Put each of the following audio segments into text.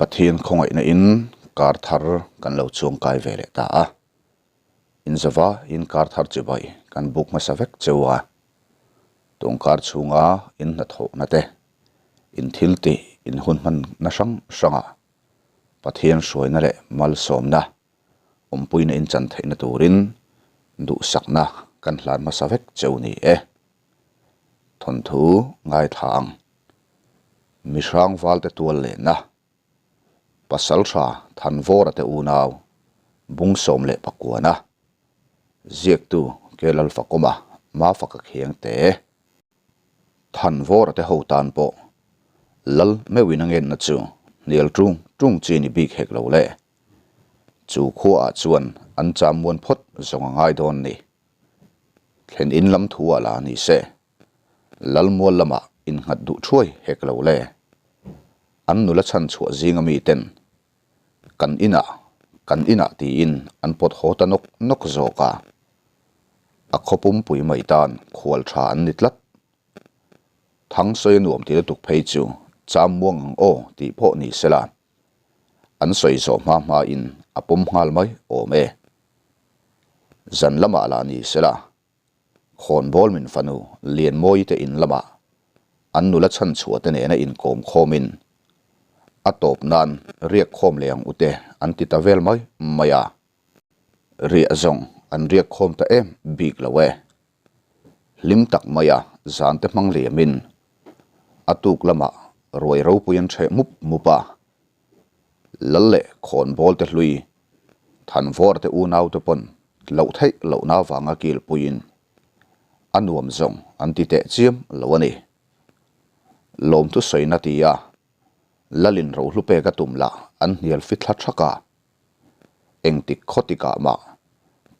Pathian khawngaihna in kar thar kan lo chuangkai ve leh ta a. Inzava in kar thar chibai kan buk hmasa vek cheu a. Tungkar chhunga in hnathawhna te, in thil tih in hun hmanna hrang hrangah Pathian hruaina leh malsawmna awmpuina in chan theihna turin duhsakna kan hlan hmasa vek cheu ni e. Thawnthu ngaithla ang. Mihrang valte tual lehna Pasaltha Thanvawra te unau Bungsawm leh Pakuana Ziaktu Kelalfakawma Mafaka Khiangte Thanvawra te ho tan pawh Lal meuhin a ngenna chu hnial tung tung chi ni bik hek lo le. Chu khuaah chuan an cham muan phawt zawng a ngai dawn ni. Thlen in lam thu ah la ni se. Lal mual lamah innghat duh thuai hek lo le. An nula chhan chhuah zinga mi ten kan inah kan inah tiin an pawt haw ta nawk nawk zawk a. A khaw pumpui mai tan khual tha an ni tlat. Thangsawi a nuam ti lutuk phei chu cham muang ang aw tih pawh ni sela. An sawi zawh hma hma in a pawm nghal mai awm e. Zan lamah lah ni sela, Khawnbawl min fanu Lianmawii te in lamah an nula chhanchhuah te nena inkawm khawmin a tawp nan riak khawm leh ang ute an ti ta vel mai mai a. Riah zawng an riak khawm ta em bik lo e. Hlim tak maia zan te hmang liamin a tuk lamah ruai ropui an ṭheh mup mup a. Lal leh khawnbawl te hlui, thanvawr te unau te pawn loh theih lohna avanga kilpuiin a nuam zawng an ti teh chiam lo a ni. Lawmthu sawina tia Lalin rohlu pek a tum lah an hnial fit thla thak a. Engtik khaw tikah mah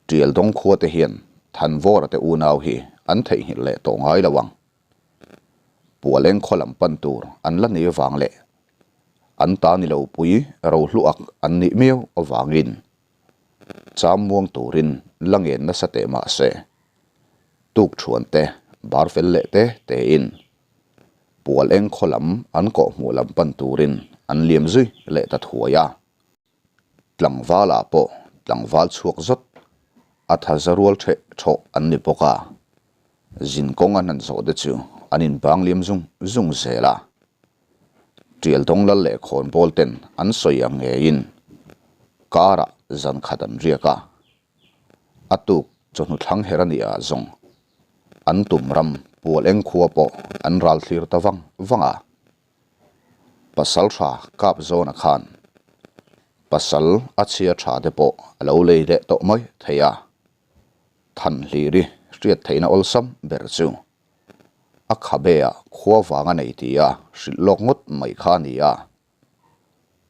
Tial dawng khua te hian Thanvawra te unau hi an theihnghilh leh tawh ngai lo ang. Pualeng khaw lam pan tur an la ni vang leh an ta ni lo pui rohluak an nih miau avangin cham muang turin la ngen nasa teh mah se tuk thuan te bar fel leh te tein Pualeng khaw lam an kawhhmuh lam pan turin an liam zui leh ta thuai a. Tlangvalah pawh tlangval chhuak zawt a tha za rual theh thawh an ni bawk a, zin kawng an han zawh te chu an inbang liam zung zung zel a. Tial dawng lal leh khawnbawl ten an sawi ang ngeiin karah zan khat an riak a, a tuk chawhnu thlang her a nih ah zawng an tum ram pual eng khua pawh an ral thlir ta vang vang a. Pasal tha kap zawna khan pasal a chhia tha te pawh a lo lei leh tawh mai thei a, than hliri hriat theihna awlsam ber chu a khabe ah khua vang a nei tia hrilh lawk ngawt mai kha a ni a.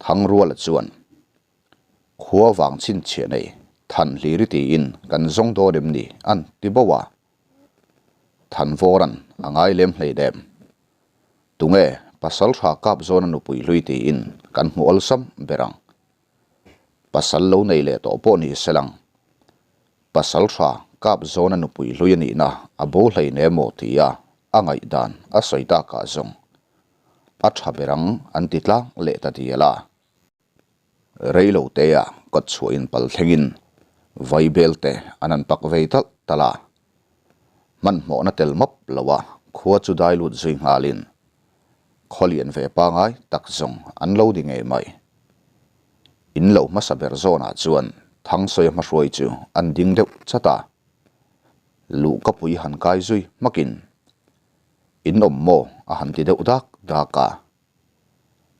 Thangruala chuan khua vang chhinchhiah nei than hliri tiin kan zawng dawn em ni an ti bo a, Thanvawran a ngai lem hlei dem. Tunge pasal tha kap zawna nupui hlui tiin kan hmu awlsam ber ang. Pasal lo nei leh tawh pawh ni selang. Pasal tha kap zawna nupui hlui a nihna a bo hlei ne maw tia a ngaihdan a sawi takah zawng a tha ber ang an ti tlang leh ta dial a. Reilo tea kawt chhuah in pal thlengin vaibel te an han pak vei talh talh a. Hmanhmawhna tel map lo a khua chu dai lut zui nghalin khaw lian ve pangai tak zawng an lo di ngei mai. In lo hmasa ber zawnah chuan Thangsawi a hmahruai chu an ding deuh chat a. Luhkapui han kai zui hmakin in awm maw a han ti deuh dak dak a.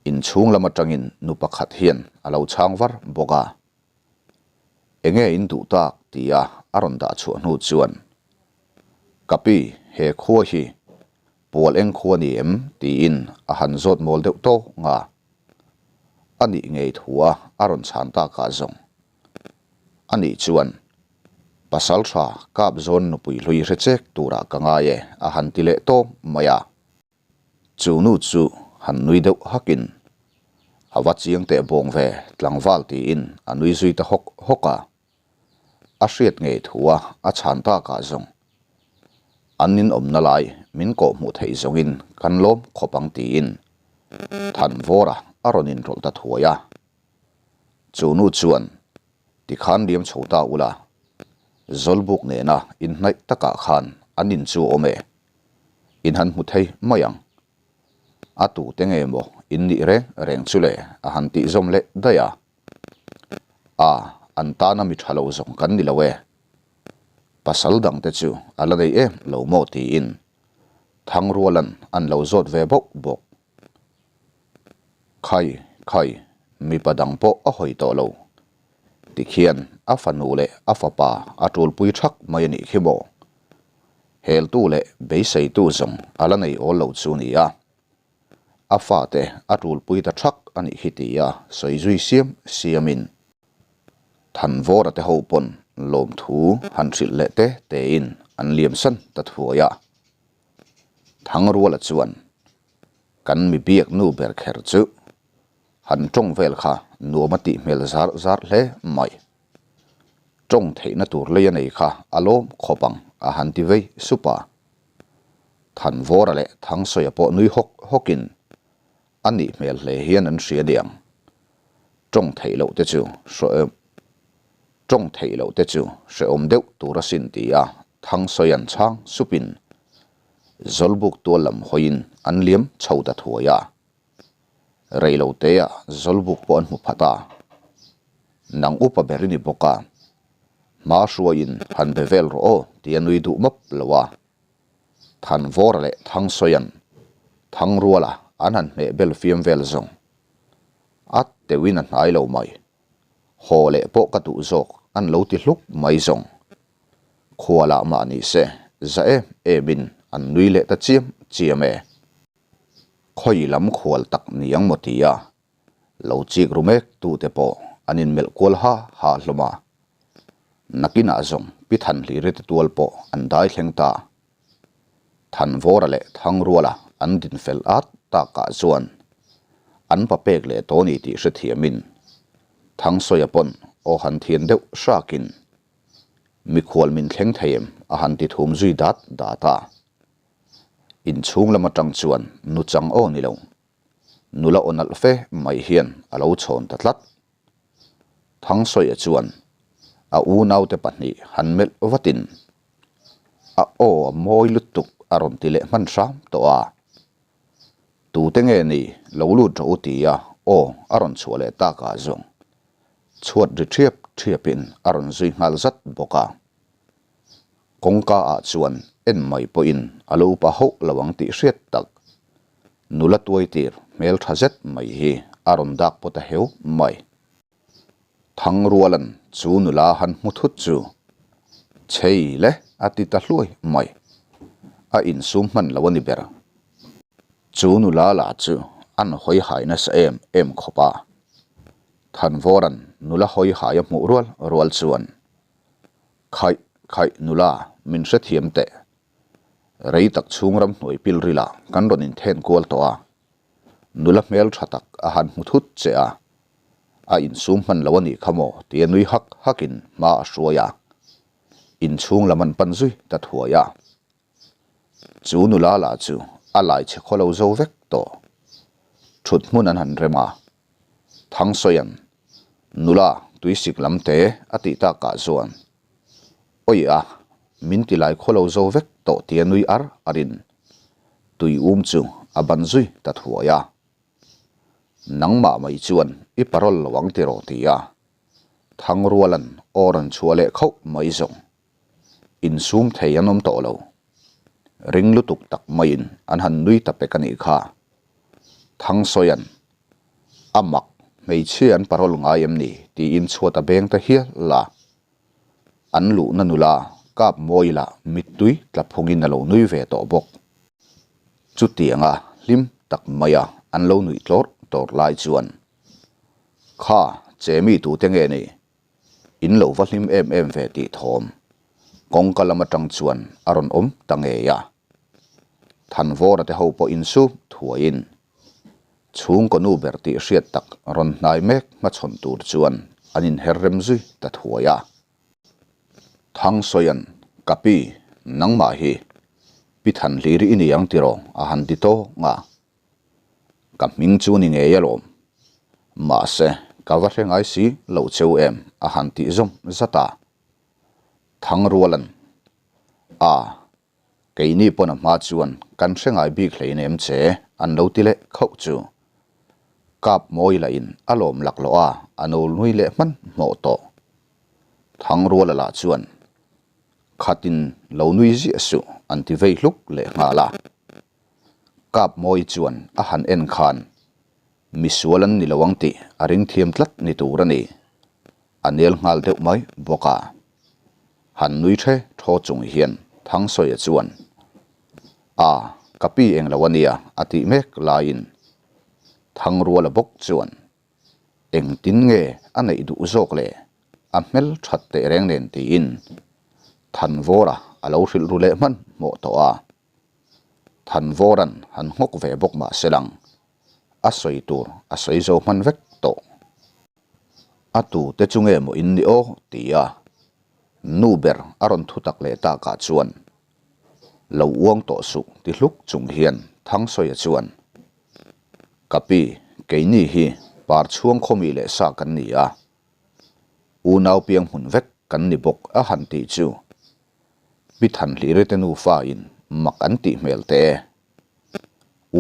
Inchhung lam atangin nu pakhat hian a lo chhang var bawk a. Enge in duh tak tia a rawn dah chhuah hnu chuan, Ka pi, he khua hi pual eng khua ni em? tiin a han zawt mawl deuh tawk nga. A nih ngei thua a rawn chhan takah zawng. A nih chuan, Pasal tha kap zawn nupui hlui hre chek turah ka ngai e a han ti leh tawng mai a. Chu nu chu han nui deuh hakin, A va chiang teh bawng ve, tlangval tiin a nui zui ta hawk hawk a. A hriat ngei thua a chhan takah zawng an inawmna lai min kawhhmuh theih zawngin kan lawm khawp ang tiin Thanvawra a rawn inrawlh ta thuai a. Chu nu chuan, Tikhan liam chho ta ula, Zawlbuk nena inhnaih takah khan an in chu a awm e. In han hmu thei mai ang. A tute nge maw in nih reng reng chu le a han tih zawm leh daih a. A, an tana mi tha lo zawng kan ni lo e. Pasal dangte chu a la nei em lo maw tiin Thangrualan an lo zawt ve bauh bawk. Khai, khai, mipa dang pawh a hawi tawh lo. Tikhian a fanu leh a fapa a tulpui thak mai a nih khi maw? Heltu leh beiseitu zawng a la nei awl lo chu nia. A fate a tulpui ta thak a nih khi tia sawi zui siam siamin Thanvawra te ho pawn lawmthu han hrilh leh te tein an liam san ta thuai a. Thangruala chuan kan mi biak nu ber kher chu han tawng vel kha nuam a tih hmel zar zar hle mai. Tawng theihna tur lei a nei kha a lawm khawp ang a han ti vei sup a. Thanvawra leh Thangsawi pawh nui hawk hawkin a nih hmel hle hian an hria diang. Tawng theih loh te chu hre tawng theih loh te chu hrehawm deuh tur asin ti a Thangsawi an chhang supin Zawlbuk tual lam hawiin an liam chho ta thuai a. Rei lo teah Zawlbuk pawh an hmu phat a. Nang upa ber i ni bawk a, hma hruaiin han be vel rawh aw ti a nui duh map lo a. Thanvawra leh Thangsawia'n Thangruala an han hmeh bel fiam vel zawng. A teuhin a hnai lo mai. Haw leh pawh ka duh zawk an lo ti hluk mai zawng. Khualah mah ni se za em emin an nui leh ta chiam chiam e. Khawi lam khual tak ni ang maw tia lo chik ru mek tute pawh an inmelh kual ha ha hlawm a. Nakinah zawng Pi Thanhliri te tual pawh an dai thleng ta. Thanvawra leh Thangruala an din fel at takah chuan an pa pek leh tawh ni tih hrethiamin Thangsawi-a pawn aw han thian deuh hrakin mikhual min thleng thei em a han ti thum zui dat dat a. Inchhung lam atang chuan nu chang aw ni lo. Nula aw nalh fe mai hian a lo chhawn ta tlat. Thangsawi-a chuan a unaute pahnih han melh vatin a aw a mawi lutuk a rawn ti leh hman hram tawh a. Tute nge ni lo lut rawh u tia aw a rawn chhuah leh takah zawng chhuat ri ṭhiap ṭhiapin a rawn zui nghal zat bawk a. Kawngka ah chuan en mai pawhin a lo upa hauh lo ang tih hriat tak. Nula tuai tir hmel tha zet mai hi a rawn dak pawt a heu mai. Thangrualan chu nula han hmu thut chu chei le a ti ta hluai mai. A insum hman lo a ni ber. Chu nula lah chu an hawi hai nasa em em khawp a. Thanvawran nula hawi hai a hmuh rual rual chuan Khaih, khaih nula, min hrethiam teh. Rei tak chhung ram hnuai pil rila kan rawn inthen kual tawh a. Nula hmel tha tak a han hmu thut che a. A insum hman lo a nih kha maw tia nui hak hakin hma a hruai a. Inchhung lam an pan zui ta thuai a. Chu nula lah chu a lai chhe khaw lo zo vek tawh. Thut hmun an han rem a. Thangsawia'n, Nula, tuisik lam te a tih takah chuan, Awi a, min ti lai khaw lo zo vek tawh tia nui ar arin tui um chu a ban zui ta thuai a. Nangmah mai chuan i parol lo ang tiraw tia Thangruala'n aw rawn chhuah leh khauh mai zawng. Insum thei an awm tawh lo. Ring lutuk tak maiin an han nui ta pek a nih kha. Thangsawia'n, A mak, hmeichhia an parol ngai em ni? tiin chhuat a beng ta hial la. An luhna nula kap mawi lah mittui tla phungin a lo nui ve tawh bawk. Chutianga hlim tak maia an lo nuih tlawrh tlawrh lai chuan, Kha, che mi tute nge ni? In lo va hlim em em ve tih thawm kawngka lam atang chuan a rawn awm ta ngei a. Thanvawra te ho pawh insup thuaiin chhungkaw nu ber tih hriat tak rawn hnai mek hmachhawn tur chuan an inher rem zui ta thuai a. Thangsawia'n, Ka pi, nangmah hi Pi Thanhliri i ni ang tiraw? a han ti tawng a. Ka hming chu ni ngei alawm. Mahse, ka va hre ngai si lo cheu em a han tih zawm zat a. Thangruala'n, A, keini pawn a hma chuan kan hre ngai bik hleinem che an lo ti leh khauh chu. Kap mawi lahin a lawm laklawh a, a no nui leh hman hmawh tawh. Thangruala lah chuan, Khatin lo nui ziah suh an ti vei hluk leh nghal a. Kap mawi chuan a han en khan misual an ni lo ang tih a ring thiam tlat ni tur a ni. A nel nghal deuh mai bawk a. Han nui the thaw chung hian Thangsawiah chuan, A, ka pi eng lo a nia a tih mek laiin Thangruala bawk chuan, Engtin nge a neih duh zawk le? A hmel that teh reng nen tiin Thanvawra a lo hrilh ru leh hman hmawh tawh a. Thanvawra'n han nghawk ve bawk mah se lang, a sawi tur a sawi zo hman vek tawh. A tute chu nge maw in ni aw? ti a nu ber a rawn thu tak leh takah chuan lo uang tawh suh ti hluk chung hian Thangsawiah chuan, Ka pi, keini hi par chhuang khawmi leh sa kan ni a, unau piang hmun vek kan ni bawk a han tih chu Pi Thanhliri te nufa in mak an tih hmel teh e.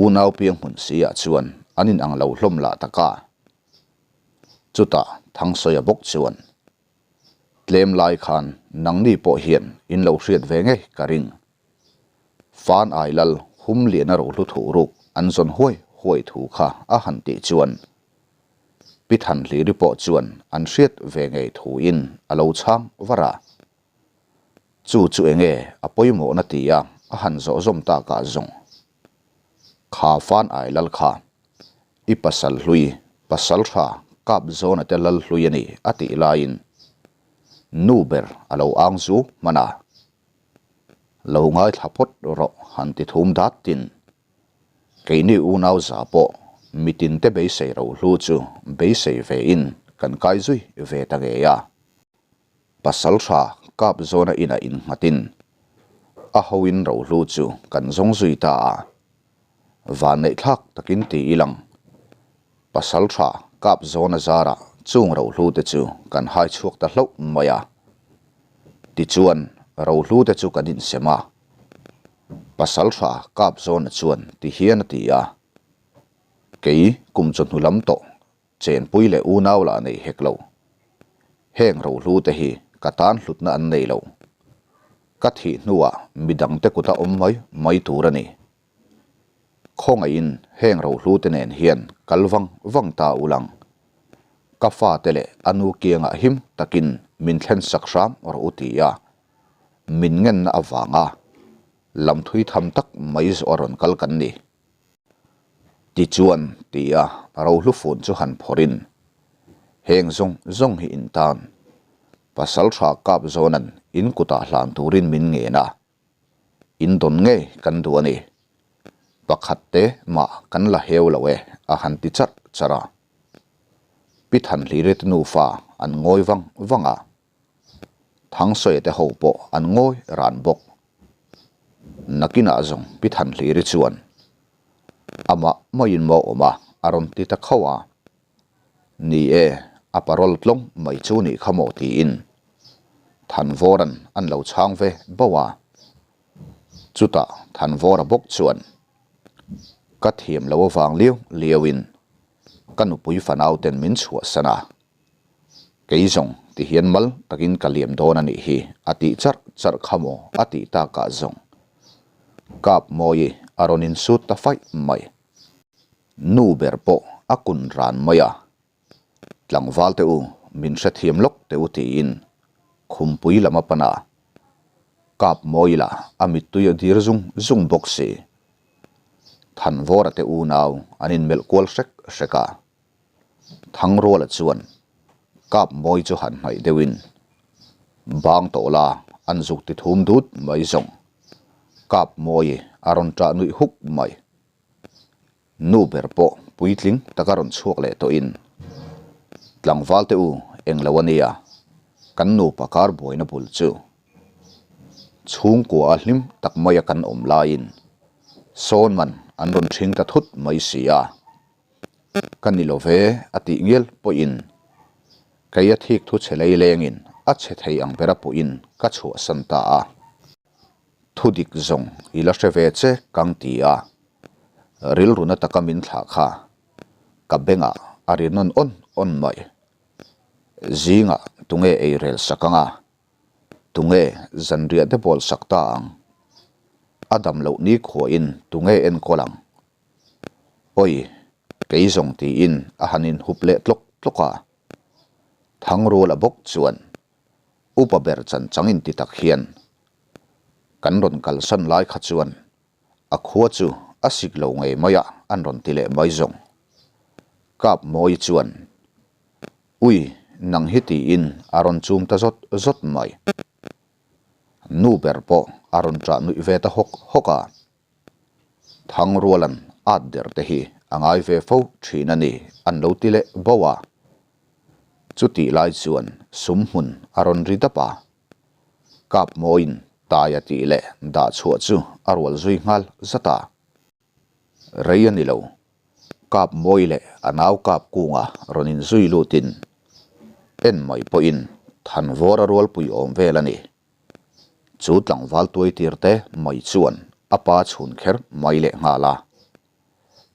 Unau piang hmun si ah chuan an in ang lo hlawm lah tak a. Chutah Thangsawiah bawk chuan, Tlem lai khan nangni pawh hian in lo hriat ve ngei ka ring. Fan ai lal hum lian a rohlu thuh ruk an zawn huai huai thu kha a han tih chuan Pi Thanhliri pawh chuan an hriat ve ngei thu in a lo chhang var a. Chu chu enge a pawimawhna ti a a han zawh zawm tak ah zawng. Kha fan ai lal kha i pasal hlui, pasal tha kap zawna te lal hlui a ni a tih laiin nu ber a lo ang zu hman a. Lo ngaithla phawt rawh han ti thum dat tin. Keini unau za pawh mitin te beisei ro hlu chu beisei ve in kan kai zui ve ta ngei a. Pasal tha kap zawna inah innghatin a hoin rohlu chu kan zawng zui ta a, vanneih thlak takin ti ilang. Pasal tha kap zawna zarah chung rohlu te chu kan hai chhuak ta hlauh mai a. Tichuan rohlu te chu kan insem a. Pasal tha kap zawna chuan ti hian a ti a, Kei kum chawhnu lam tawh Chenpui leh unau lah nei hek lo. Heng rohlu te hi ka tan hlutna an nei lo. Ka thih hnuah midangte kuta awm mai mai tur a ni. Khawngaihin heng rohlu te nen hian kal vang vang ta ulang. Ka fate leh a nu kiangah him takin min thlen sak hram rawh u ti a, min ngenna avanga lamthui tham tak mai zawh a rawn kal kan ni. Tichuan, tia rohlu fun chu han phawrhin, Heng zawng zawng hi in tan. Pasal tha kap zawnan in kutah hlan turin min ngen a. In dawn ngei kan duh a ni. Pakhat te mah kan la heu lo e, a han ti charh charh a. Pi Thanhliri te nufa an ngawi vang vang a. Thangsawi te ho pawh an ngawi ran bawk. Nakinah zawng Pi Thanhliri chuan amah maiin maw awm a, a rawn ti ta khauh a. Ni e, a parol tlawng mai chu nih kha maw tiin Thanvawra'n an lo chhang ve bauh a. Chutah Thanvawra bawk chuan ka thiam lo avang liau liauin ka nupui fanau ten min chhuahsan a. Kei zawng ti hian mal takin ka liam dawn a nih hi a tih charh charh kha maw a tih takah zawng Kap Mawi a rawn insut ta faih mai. Nu ber pawh a kun ran mai a, Tlangval te u min hrethiam lawk teh u tiin khumpui lam a pan a, Kap Mawi lah a mittui a dir zung zung bawk si. Thanvawra te unau an inmelh kual hrek hrek a. Thangruala chuan kap mawi chu han hnaih deuhin bang tawh la an zuk ti thum dut mai zawng kap mawi a rawn ṭah nuih huk mai. Nu ber pawh puitling taka rawn chhuak leh tawhin tlangval te u englo a nia kan nupa kar buaina bul chu chhungkua a hlim tak maia kan awm laiin sawn man an rawn ṭhing ta thut mai si a. Ka ni lo ve a tih ngial pawhin kei a thik thu chhe lei lengin a chhe thei ang bera pawhin ka chhuahsan ta a. Thu dik zawng i la hre ve che kang ti a, rilru na taka min thlah kha ka bengah a ri nawn awn awn mai. Zingah tunge ei rel sak anga Tunge zanriah te bawl sak ta ang? A dam loh ni khuahin tunge enkawl ang? Awi, kei zawng tiin a han inhup leh tlawk tlawk a. Thangruala bawk chuan upa ber chan chang inti tak hian kan rawn kalsan lai kha chuan a khua chu a sik lo ngei mai a an rawn ti leh mai zawng. Kap Mawi chuan Ui, nang hi tiin a rawn chum ta zawt zawt mai. Nu ber pawh a rawn ṭah nuih ve ta hawk hawk a. Thangrualan at der te hi a ngai ve fo ṭhin a ni an lo ti leh bo a. Chutih lai chuan sum hmun a rawn ri dap a. Kap mawiin tai a tih leh dah chhuah chu a rual zui nghal zat a. Rei a ni lo. Kap mawi leh a nau kap kunga rawn inzui lutin en mai pawhin thanvawr a rualpui awm vel a ni. Chu tlangval tuaitir te mai chuan a pa chhun kher mai leh nghal a.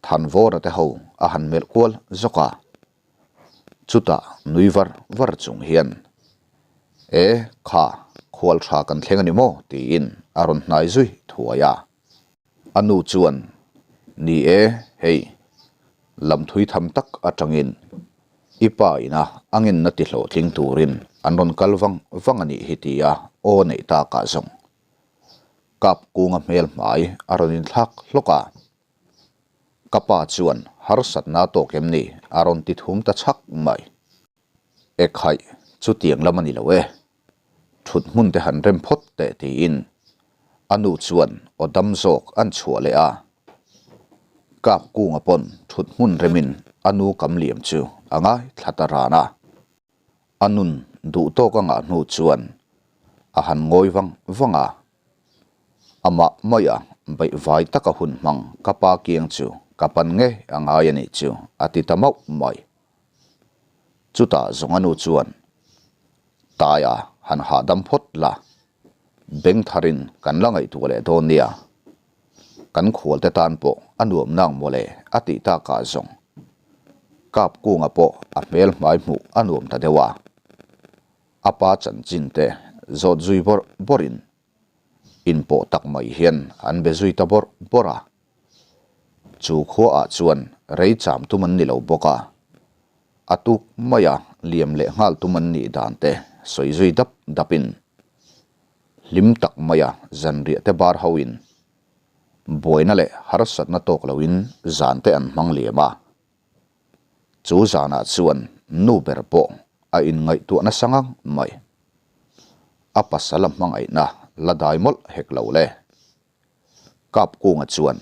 Thanvawra te ho a han melh kual zawk a. Chutah nui var var chung hian, E, kha, khual tha kan thleng a ni maw? tiin a rawn hnai zui thuai a. A nu chuan, Ni e, hei, lamthui tham tak atangin i pa ina a ngenna ti hlawhtling turin an rawn kal vang vang a nih hi tia aw neih takah zawng kap kunga hmel hmai a rawn inthlak hlawk a. Ka pa chuan harsatna tawk em ni a rawn ti thum ta chhak mai. Ekhaih, chutiang lam a ni lo e. Thut hmun te han rem phawt teh tiin a nu chuan aw dam zawk an chhuah leh a. Kap kunga pawn thut hmun remin a nu kam liam chu a ngai thla ta ran a. A nun duh tawk a ngah hnu chuan a han ngawi vang vang a. Amah maia baihvai taka hun hmang ka pa kiang chu ka pan nge a ngai a nih chu a ti ta mauh mai. Chutah zawng a nu chuan, Taia han hahdam phawt la, beng tharin kan la ngaihtuah leh dawn nia. Kan khualte tan pawh a nuam nang mawle a tih takah zawng Kap kunga pawh a hmel hmai hmuh a nuam ta deuh a. A pa chanchin te zawt zui bawrh bawrhin inpawh tak mai hian an be zui ta bawrh bawrh a. Chu khuaah chuan rei cham tum an ni lo bawk a, a tuk maia liam leh nghal tum an nih dan te sawi zui dap dapin hlim tak maia zanriah te bar hoin buaina leh harsatna tawk loin zan te an hmang liam a. Chu zanah chuan nu ber pawh a inngaihtuah nasa ngang mai. A pasal a hmangaihna la dai mawlh hek lo le. Kapkunga chuan,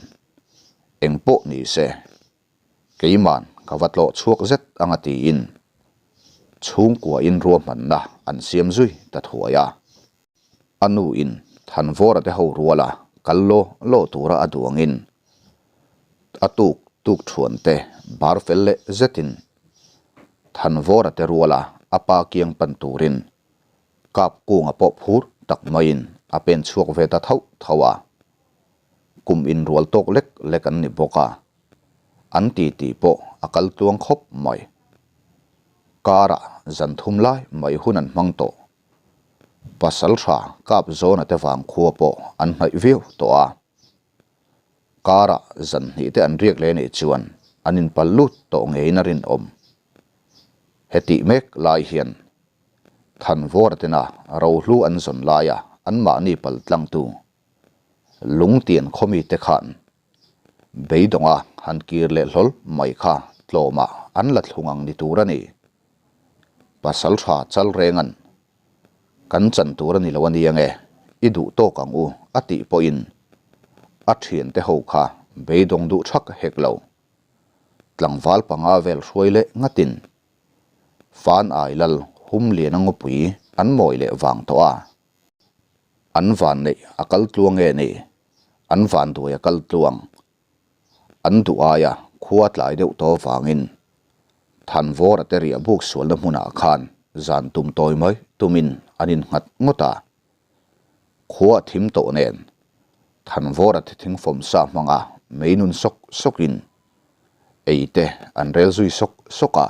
Eng pawh ni se, keiman ka va tlawh chhuak zet anga tiin chhungkuain ruahmanna an siam zui ta thuai a. A nuin Thanvawra te ho ruala kal law law tura a duh angin a tuk tuk thuan te bar fel leh zetin Thanvawra te ruala a pa kiang pan turin Kap kunga pawh phur tak maiin a pen chhuak ve ta thauh thauh a. Kum inrual tawk lek lek an ni bawk a, an titi pawh a kal tluang khawp mai. Karah zan thum lai mai hun an hmang tawh. Pasal tha kap zawna te vang khua pawh an hnaih viau tawh a. Karah zan hnih te an riak leh nih chuan an inpal lut tawh ngeiin a rinawm. Hetih mek lai hian Thanvawra tena rohlu an zawn laia anmahni pal tlangtu Lungtian khawmite khan beidawnga han kir leh hlawl mai kha tlawmah an la thlung ang ni tur a ni. Pasaltha Chalrenga'n Kan chan tur a ni lo a nia nge, i duh tawk ang u a tih pawhin a thiante ho kha beidawng duh thak hek lo. Tlangval panga vel hruai leh ngatin Fan ai lal hum lian a ngawpui an mawi leh vang tawh a. An van neih a kal tluang nge ni? An van duai a kal tluang. An duh aia. Khua tlai deuh tawh vangin Thanvawra te riah buk sualna hmunah khan zan tum tawi mai tumin an innghat ngawt a. Khua thim tawh nen Thanvawra te thingfawm sa hmanga mei nun sawk sawkin ei te an rel zui sawk sawk a.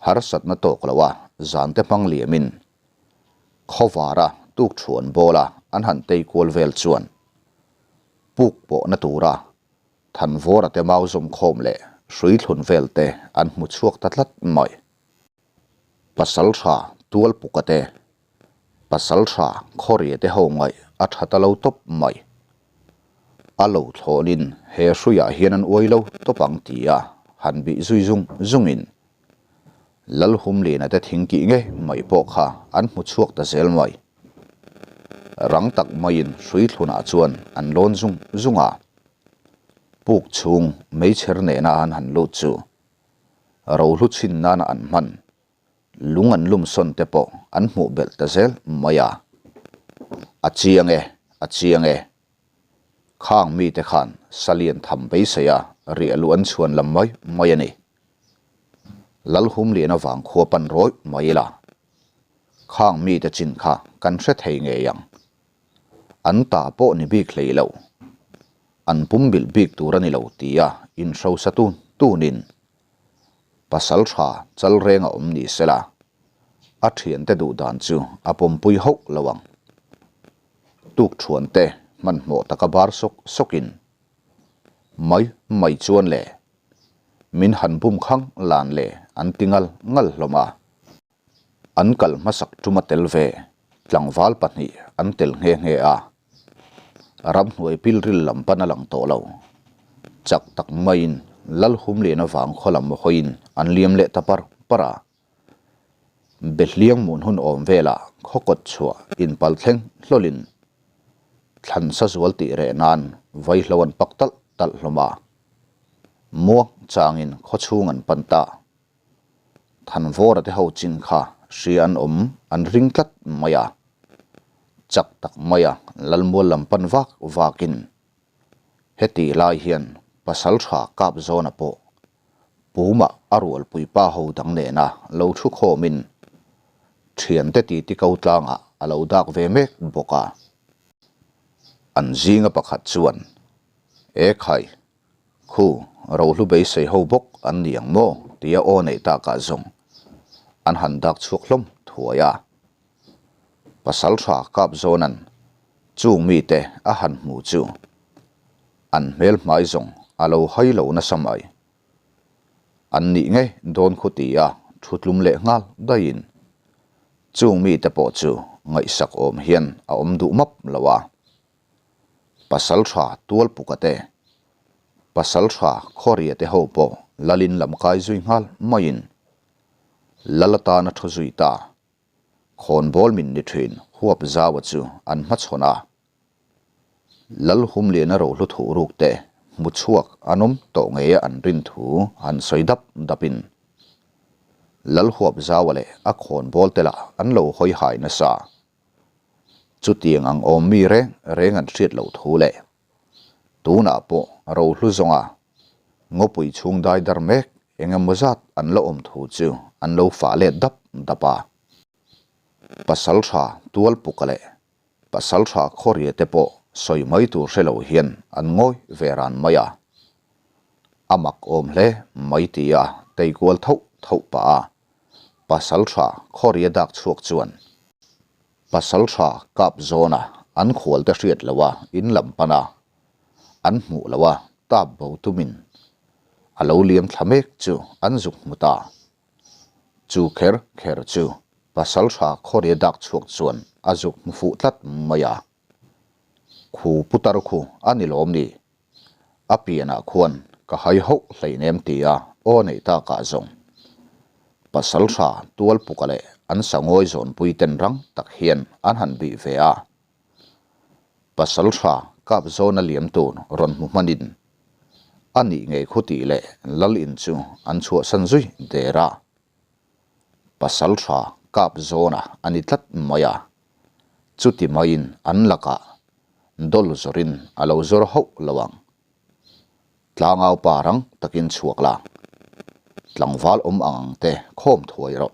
Harsatna tawk loa zan te hmang liamin khawvara tuk thuan bawla an han tei kual vel chuan puk pawhna tura Thanvawra te mau zawm khawm leh hrui thlun vel te an hmu chhuak ta tlat mai. Pasal tha tual puka te, pasal tha khawria te ho ngaih a tha ta lo tawp mai. A lo thlawnin he hruiah hian an uai lo tawp ang tia han bih zui zung zungin Lalhumliana te thing kih ngei mai pawh kha an hmu chhuak ta zel mai. Rang tak maiin hrui thlunah chuan an lawn zung zung a. Puk chhung meichher nena an han lut chu rohlu chhin nana an hman lung an lum sawn te pawh an hmuh belh ta zel mai a. A chiang e, a chiang e. Khang mite khan salian tham beisei a riah luh an chhuan lam mai mai a ni. Lalhumlian avang khua pan rawih mai ila. Khang mite chin kha kan hre thei ngei ang. An ta pawh ni bik hlei lo. An pumbilh bik tur a ni lo tia inhrosa tun tunin pasal tha chal reng a awm ni sela a thiante duh dan chu a pawmpui hauh lo ang. Tuk thuante hmanhmawh taka bar sawk sawkin mai mai chuan le min han bum khang lan le an ti ngal ngal hlawm a. An kal hmasak tuma tel ve tlangval pahnih an tel nghe nghe a, ramhnuai pilril lam pan a lang tawh lo. Chak tak maiin Lalhumliana vang khaw lam hawiin an liam leh ta par par a. Behliang mun hun awm velah khaw kawt chhuah inpal thleng hlawlin thlan sa zual tih reh nan vaihlo an pak talh talh hlawm a. Muang changin khaw chhung an pan ta. Thanvawra te ho chin kha hria an awm an ring tlat mai a, chak tak mai a Lalmual lam pan vak vakin heti lai hian pasal tha kap zawna pawh Pumah a rualpui pa ho dang nena lo thu khawmin thiante titi ko tlangah a lo dak ve mek bawk a. An zinga pakhat chuan, E khai, Khu, rohlu beisei ho bawk an ni ang maw? tia aw neih takah zawng an han dak chhuak hlawm thuai a. Pasal tha kap zawnan chung mite a han hmu chu an hmel hmai zawng a lo hai lo nasa mai. An nih ngei dawn khu tia thu tlum leh nghal daihin chung mite pawh chu ngaihsak awm hian a awm duh map lo a. Pasal tha tual puka te, pasal tha khawria te ho pawh lalin lam kai zui nghal maiin lal atana thu zui ta. Khawnbawl min ni thin huap zaua chu an hmachhawn a. Lal Humliana rohlu thuh ruk te hmu chhuak an awm tawh ngeia an rin thu han sawi dap dapin Lal huap zaua leh a khawnbawl te lah an lo hawi hai nasa. Chutiang ang awm mi reng reng an hriat loh thu leh tunah pawh rohlu zawnga ngawpui chhung dai dar mek eng emaw zat an la awm thu chu an lo fah let dap dap a. Pasal tha tual puka leh pasal tha khawria te pawh sawi mai tur hre lo hian an ngawi ve ran mai a. A mak awm hle mai tia tei kual thauh thauh pah a. Pasal tha khawria dak chhuak chuan pasal tha kap zawna an khual te hriat loh a in lam pan a, an hmuh loh a tap bo tumin a lo liam thla mek chu an zuk hmu ta. Chu kher kher chu pasal tha khawria dak chhuak chuan a zuk hmu fuh tlat mai a. Khu putar khu a ni lawm ni? A pianah khuan ka hai hauh hleinem tia aw neih takah zawng pasal tha tual puka leh an sangawi zawnpui ten rang tak hian an han bih ve a. Pasal tha kap zawna liam tur rawn hmu hmanin a nih ngei khu tih leh lal in chu an chhuahsan zui der a. Pasal tha kap zawna a ni tlat mai a. Chuti maiin an lakah Dawl zawrin a lo zawr hauh lo ang. Tlangau pa rang takin chhuak la, tlangval awm ang ang te khawm thuai rawh.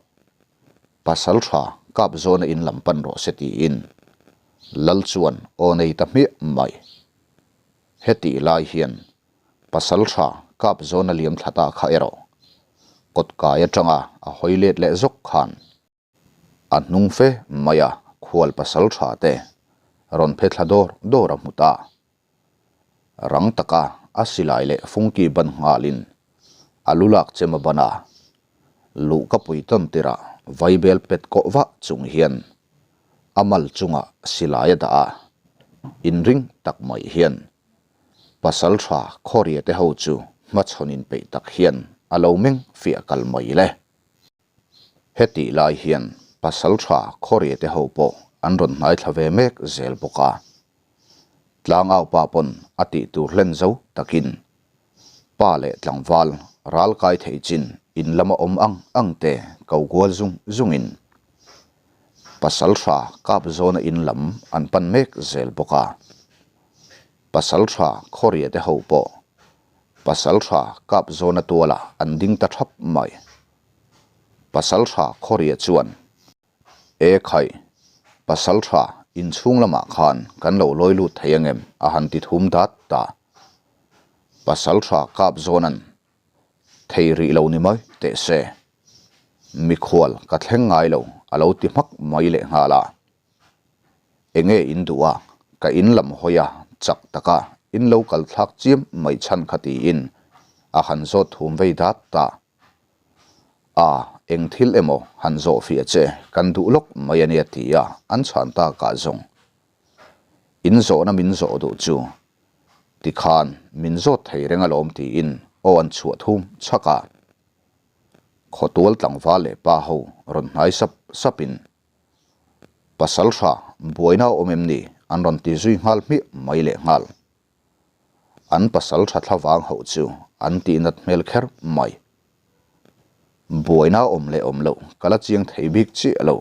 Pasal tha kap zawna in lam pan rawh se tiin Lal chuan aw nei ta hmiah mai. Hetih lai hian pasal tha kap zawna liam thla ta kha erawh kawtkai atanga a hawi let leh zawk khan A hnung fe mai a khual pasal tha te rawn phe thla dawr dawr a hmu ta. Rang taka a silai leh fungki ban nghalin a lu lak chem a ban a, luh ka pui tawn tirah vaibel pet kawh vah chung hian a mal chungah silai a dah a, inring tak mai hian pasal tha khawria te ho chu hmachhawn inpeih tak hian a lo meng fiah kal mai le. Hetih lai hian pasaltha Khawria te ho pawh an rawn hnai thla ve mek zel bawk a. Tlangau pa pawn a tih tur hlen zo takin pa leh tlangval ral kai thei chin in lama awm ang ang te ko kual zung zungin pasaltha kap zawna in lam an pan mek zel bawk a. Pasaltha Khawria te ho pawh Pasalṭha kap zawna tualah an ding ta ṭhap mai. Pasalṭha Khawria chuan, E khai, Pasalṭha inchhung lamah khan kan lo lawi lut thei angem? a han ti thum dat ta. Pasalṭha kap zawnan, Thei rih lo ni mai teh se. Mikhual ka thleng ngai lo a lo ti hmak mai lehnghal a. Enge in duh a, ka in lam hawi a, chak taka in lo kal thlak chiam mai chhan kha tiin a han zawt thum vei dat ta. A, eng thil emaw han zawh fiah che kan duh lawk mai ania ti a an chhan tak ah zawng. In zawhna min zawh duh chu tikhan min zawt thei reng alawm tiin aw an chhuah thum chhak a. Khawtual tlangval leh pa ho rawn hnai sap sap in Pasal hra buaina a awm em ni? An rawn ti zui nghal hmiah mai leh nghal. An pasal tha thlavang hauh chu an tih nat hmel kher mai. Buaina a awm leh awm loh ka la chiang thei bik chiah lo.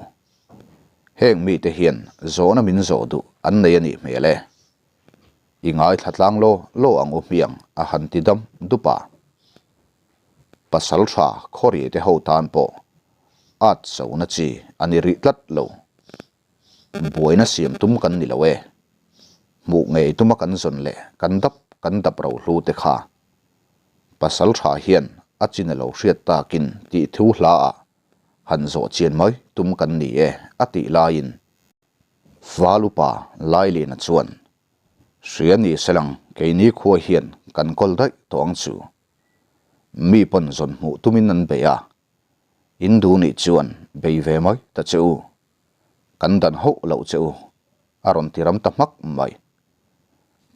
Heng mite hian zawhna min zawh duh an nei a nih hmel e. I ngaithla tlang law law ang u hmiang a han ti dam dup a. Pasal tha khawri te ho tan pawh at chona chi a ni rih tlat lo. Buaina siam tum kan ni lo e. Hmuh ngei tuma kan zawn leh kan dap kan dap ro hlu te kha. Pasal tha hian a chin a lo hriat takin tih thu hla ah han zawh chian mai tum kan ni e a tih laiin Valupa Lailina chuan Hria ni selang keini khua hian kan kawl daih tawh ang chu. Mi pawn zawn hmuh tumin an bei a, in duh nih chuan bei ve mai ta che u. Kan dan hauh loh che u, a rawn ti ram ta hmak mai.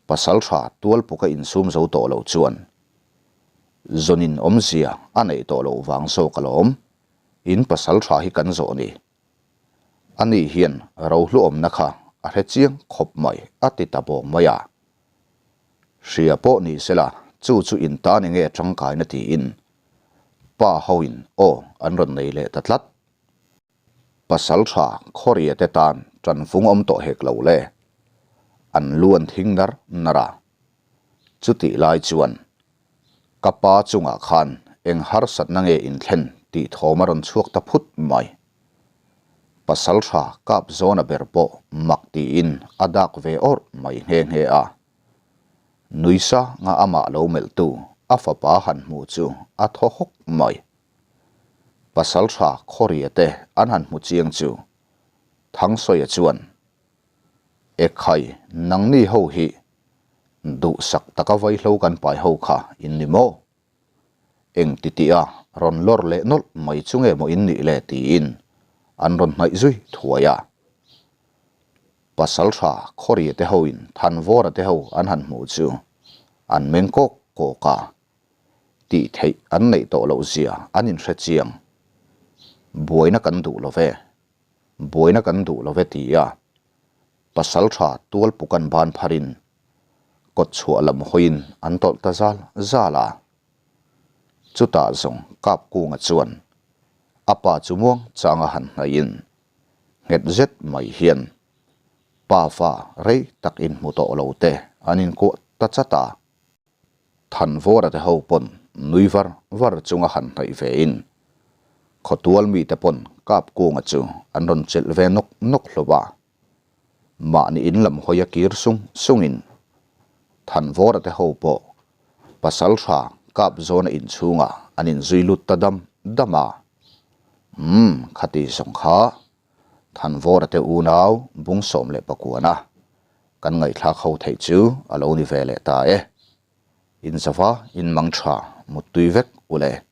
Pasal tha tual puka insum zo tawh loh chuan zawnin awmzia a neih tawh loh vang zawk alawm, in pasal tha hi kan zawh ni. Ani hian rohluawmna kha a hre chiang khawp mai a ti ta bawng mai a. Hria pawh ni sela chu chu in tan enge tangkaina tiin pa hoin aw an rawn nei leh ta tlat. Pasal tha Khawria te tan tanfung awm tawh hek lo le. An lu an thing nar nar a. Chutih lai chuan ka pa chungah khan eng harsatna nge inthlen tih thawm a rawn chhuak ta phut mai. Pasal tha kap zawna ber pawh mak tiin a dak ve awrh mai nghe nghe a. Nuisa nga amah lo melhtu a fapa han hmu chu a thaw hawk mai. Pasal tha Khawria te an han hmu chiang chu Thangsawiah chuan, Ekhai, nangni ho hi duhsak taka vaihlo kan pai ho kha in ni maw? Eng ti tih a rawn lawr leh nawlh mai chu nge maw in nih le tiin an rawn hnaih zui thuai a. Pasaltha Khawria te hoin Thanvawra te ho an han hmuh chu an meng kawk kawk a, tih theih an neih tawh loh zia an inhre chiang. Buaina kan duh lo ve, buaina kan duh lo ve ti a Pasaltha tualpukan ban pharin kawt chhuah lam hawiin an tawlh ta zal zal a. Chutah zawng Kapkunga chuan a pa chu muang changa han hnaihin nghet zet mai hian pa fa rei tak inhmu tawh lo te an inkuah ta chat a. Thanvawra te ho pawn nui var var chunga han hnaih ve in khawtual mite pawn Kapkunga chu an rawn chelh ve nawk nawk hlawm a. Mahni in lam hawi a kir sung sungin Thanvawra te ho pawh Pasaltha Kapzawna inchhungah an inzui lut ta dam dam a. Umm khati zawng kha Thanvawra te unau bung 19 a kan ngaihthlak ho theih chu a lo ni ve leh ta e. Inzava inmang tha muttui vek ule.